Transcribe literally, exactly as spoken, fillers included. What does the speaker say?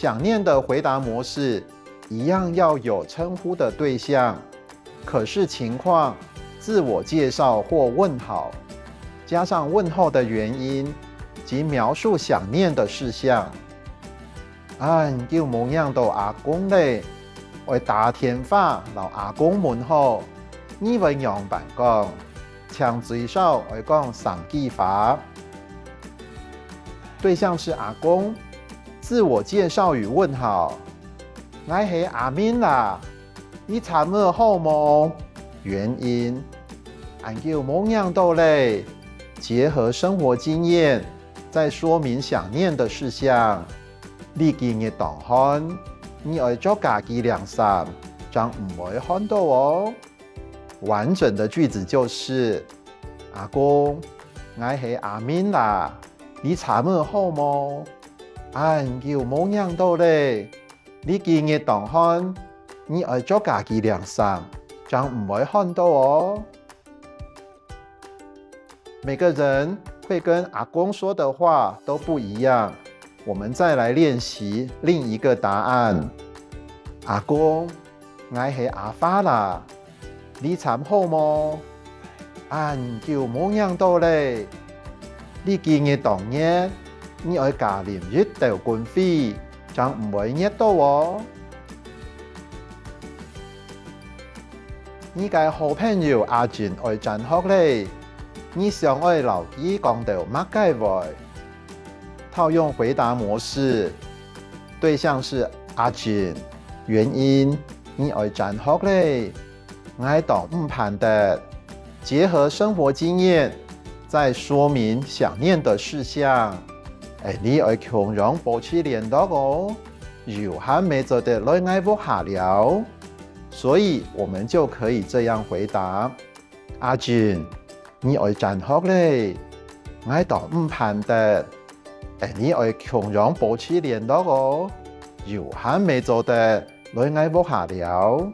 想念的回答模式一样要有称呼的对象，可视情况、自我介绍或问好，加上问候的原因及描述想念的事项。恁久無䀴到阿公咧，愛打電話摎阿公問好，你會仰般講？請最少愛講三句話。對象是阿公，自我介绍與問好。𠊎係阿明啦，你昨晡好無？原因，恁久無䀴到咧，結合生活經驗，再說明想念的事項。這幾日當寒，你愛著加幾領衫，正毋會寒到哦。完整的句子就是：阿公，𠊎係阿明啦，你昨晡好無？恁久無䀴到咧，這幾日當寒，你愛著加幾領衫，正毋會寒到哦。每個人會跟阿公說的話都不一樣，我們再來練習另一個答案。阿公，𠊎係阿花啦，你昨好無？恁久無䀴到咧，這幾日當熱，你愛加啉一兜滾水，正毋會熱到哦。你个好朋友阿俊愛轉學咧，你想愛摎佢講兜麼个話？套用回答模式，對象是阿俊，原因，你愛轉學咧。𠊎當毋盼得，結合生活經驗，再說明想念的事項。欸，你愛共樣保持聯絡哦，有閒乜做得來𠊎屋下尞。所以我們就可以這樣回答：阿俊，你愛轉學咧，𠊎當毋盼得，欸，你愛共樣保持聯絡哦，有閒乜做得來𠊎屋下尞。